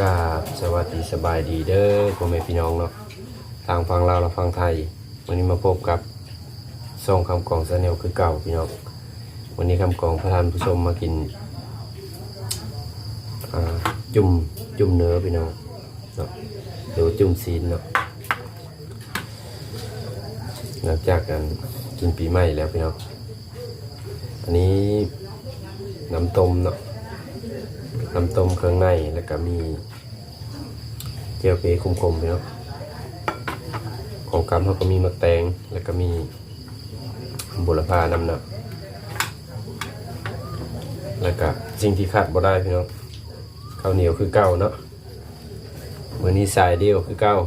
ກາບສະຫວັດດີສະບາຍດີເດີພໍ່ແມ່ພີ່ນ້ອງເນາະ ທັງຝັ່ງລາວ ແລະ ຝັ່ງໄທ. ມື້ນີ້ມາພົບກັບຊ່ອງຄຳກອງ Channel ຄືເກົ່າພີ່ນ້ອງ. ມື້ນີ້ຄຳກອງພາທ່ານຜູ້ຊົມມາກິນ ອ່າ ຈຸ້ມ ຈຸ້ມເໜືອພີ່ນ້ອງເນາະ ຫຼືວ່າຈຸ້ມຊີ້ນເນາະ. ຫຼັງຈາກ ອັນ ກິນປີໃໝ່ແລ້ວພີ່ນ້ອງ ອັນນີ້ນ້ຳຕົ້ມເນາະ ນ້ຳຕົ້ມເຄື່ອງໃນ ແລ້ວກະມີແຈ່ວເພຂົມໆ ພີ່ນ້ອງ. ຂອງກຳເຮົາກະມີໝາກແຕງ ແລ້ວກະມີບົວລະພານຳເນາະ ແລ້ວກະສິ່ງທີ່ຂາດບໍ່ໄດ້ພີ່ນ້ອງ ເຂົ້າໜຽວຄືເກົ່າເນາະ. ມື້ນີ້ສາຍດຽວຄືເກົ່າ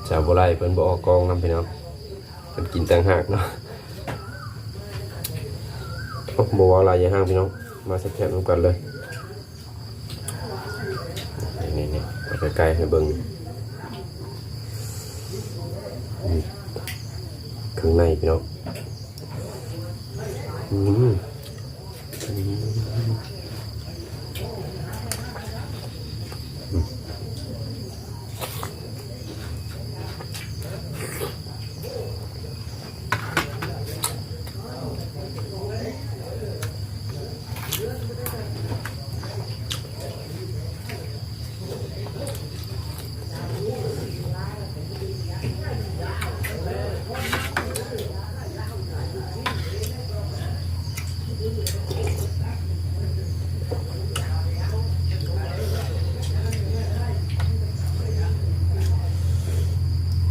ສາວບໍ່ໄຫຼເພິ່ນບໍ່ອອກກ້ອງນຳພີ່ນ້ອງ ເພິ່ນກິນຕ່າງຫາກເນາະ. ໂອ້ ບໍ່ເວົ້າຫຼາຍຢ່າຮ້າງພີ່ນ້ອງ ມາແຊບໆນຳກັນເລີຍ. ນີ້ໆ ເອົາໃກ້ໆໃຫ້ເບິ່ງ ນີ້ ເຄື່ອງໃນພີ່ນ້ອງ ອືມ.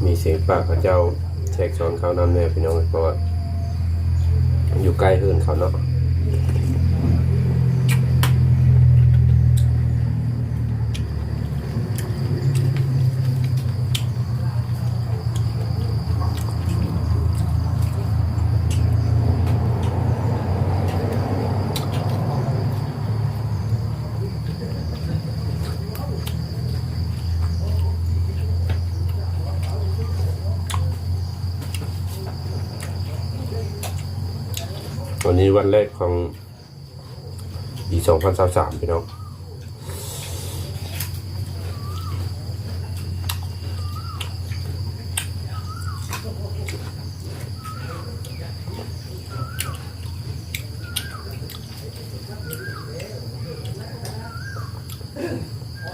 ມີສຽງປາກເຂົາເຈົ້າແຊກຊ້ອນເຂົ້ານຳແດ່ພີ່ນ້ອງ ເພາະວ່າຢູ່ໃກ້ເຮືອນເຂົາເນາະ. ວັນນີ້ວັນແລກຂອງ ປີສອງພັນຊາວສາມ ພີ່ນ້ອງ.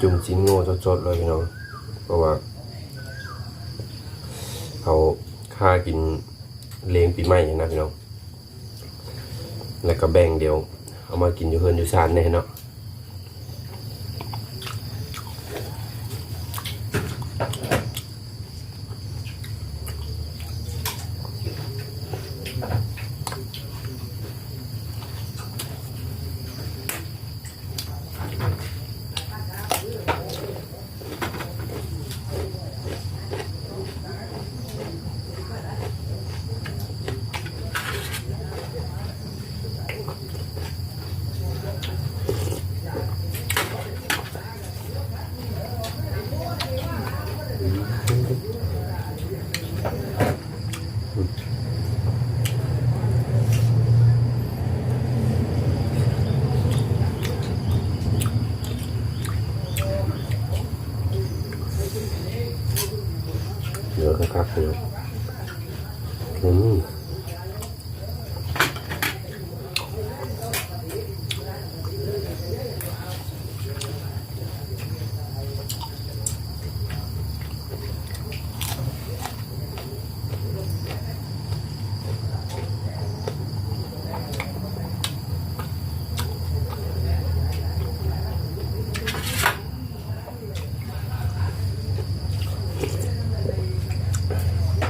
ຈຸ້ມຊີ້ນງົວສົດໆເລີຍພີ່ນ້ອງ ເພາະວ່າເຮົາຄາກິນ ລ້ຽງປີໃໝ່ຫັ້ນນະພີ່ນ້ອງ ແລ້ວກະແບ່ງ ດຽວເອົາມາກິນຢູ່ເຮືອນຢູ່ຊານແດ່ເນາະ. ເໜືອຄັກໆ ເດີ ອືມ. ເ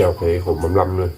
ໂອເຄ ຂົມລຳໆເລີຍ.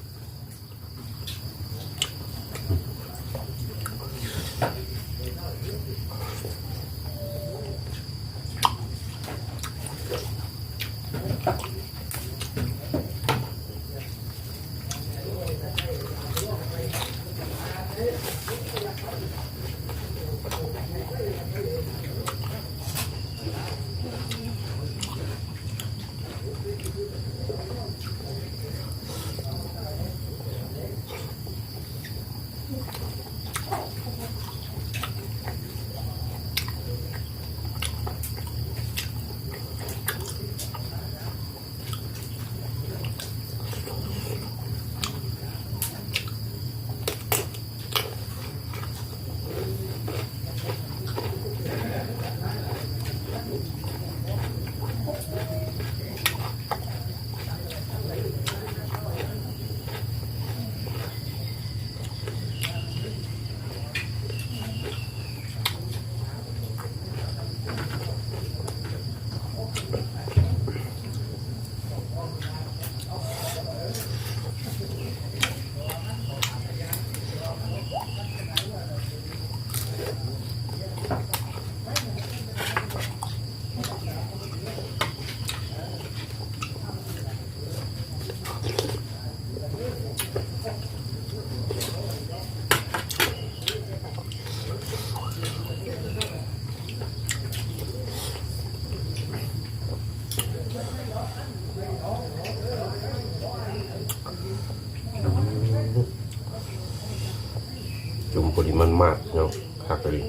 ຈຸ່ມພໍດີມັນມາກເນາະ ຄັກອີ່ຫຼີ.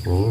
ອືມ.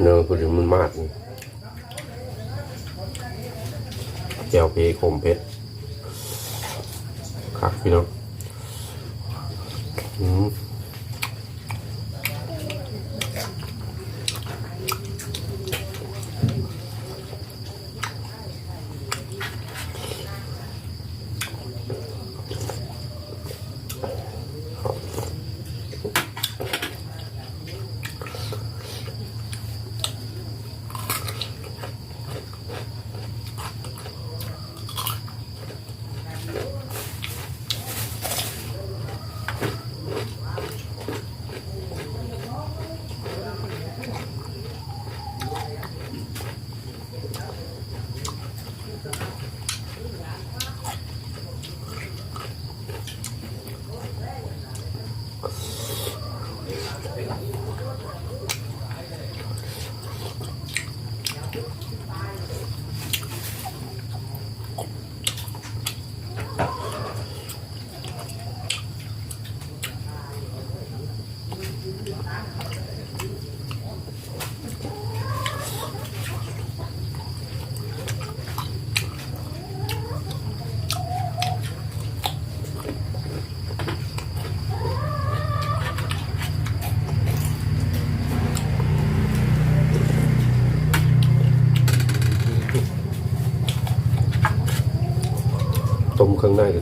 ເນີ ພໍດີມັນມາກ ແຈ່ວເພ ຂົມເຜັດ ຄັກພີ່ນ້ອງ. ອືມ. ອືມ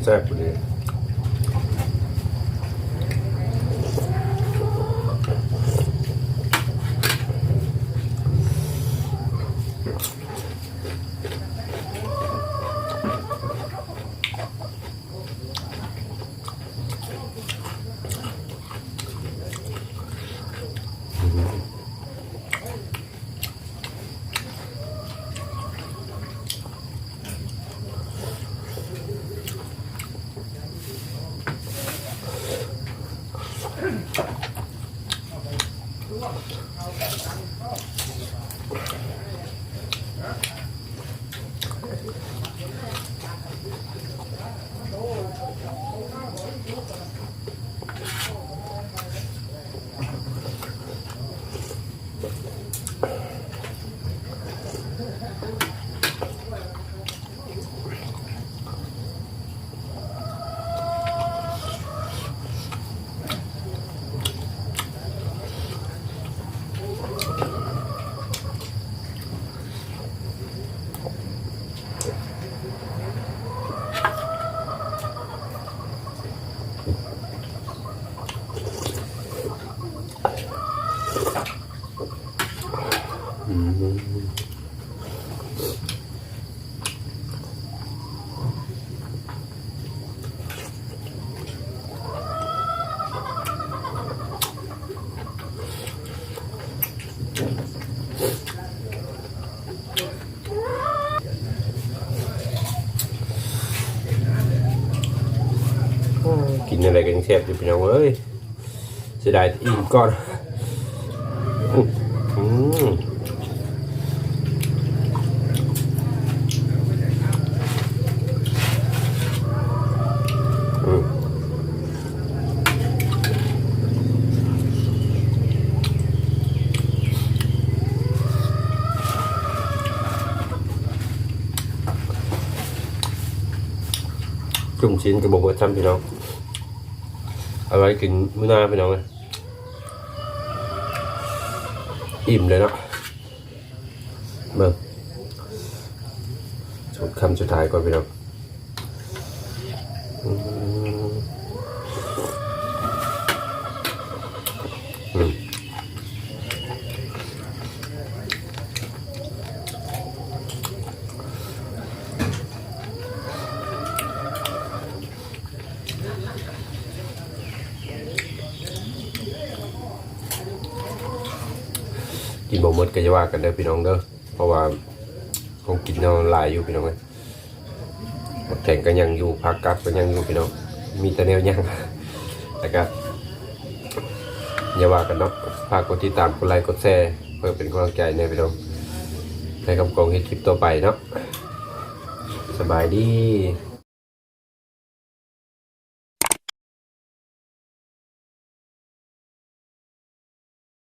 ແຊບພໍດີ. ໂອ້ ກິນແນວໃດກໍຍັງແຊບຢູ່ພີ່ນ້ອງເອີຍ. ເສຍດາຍອີ່ມກ່ອນ. ອືມ ອືມ ຈຸ້ມຊີ້ນກໍບໍ່ເບິດຊ້ຳພີ່ນ້ອງ. ເອົາໄວ້ກິນມື້ໜ້າພີ່ນ້ອງເອີຍ. ອີ່ມເລີຍເນາະ. ເບິ່ງ ສຸດ ຄຳສຸດທ້າຍກ່ອນພີ່ນ້ອງ. ອືມ ອືມ. ກິນບໍ່ໝົດກໍຢ່າວ່າກັນເດີພີ່ນ້ອງເດີ ເພາະວ່າຂອງກິນເຮົາຫຼາຍຢູ່ພີ່ນ້ອງເອີຍ. ໝາກແຕງກໍຍັງຢູ່ ຜັກກັບກໍຍັງຢູ່ພີ່ນ້ອງ ມີແຕ່ແນວຍັງ. ແລ້ວກໍຢ່າວ່າກັນເນາະ ຝາກກົດຕິດຕາມ ກົດໄລ ກົດແຊ ເພື່ອເປັນກຳລັງໃຈແດ່ພີ່ນ້ອງ. ໃຫ້ຄຳກອງເຮັດຄລິບຕໍ່ໄປເນາະ. ສະບາຍດີ.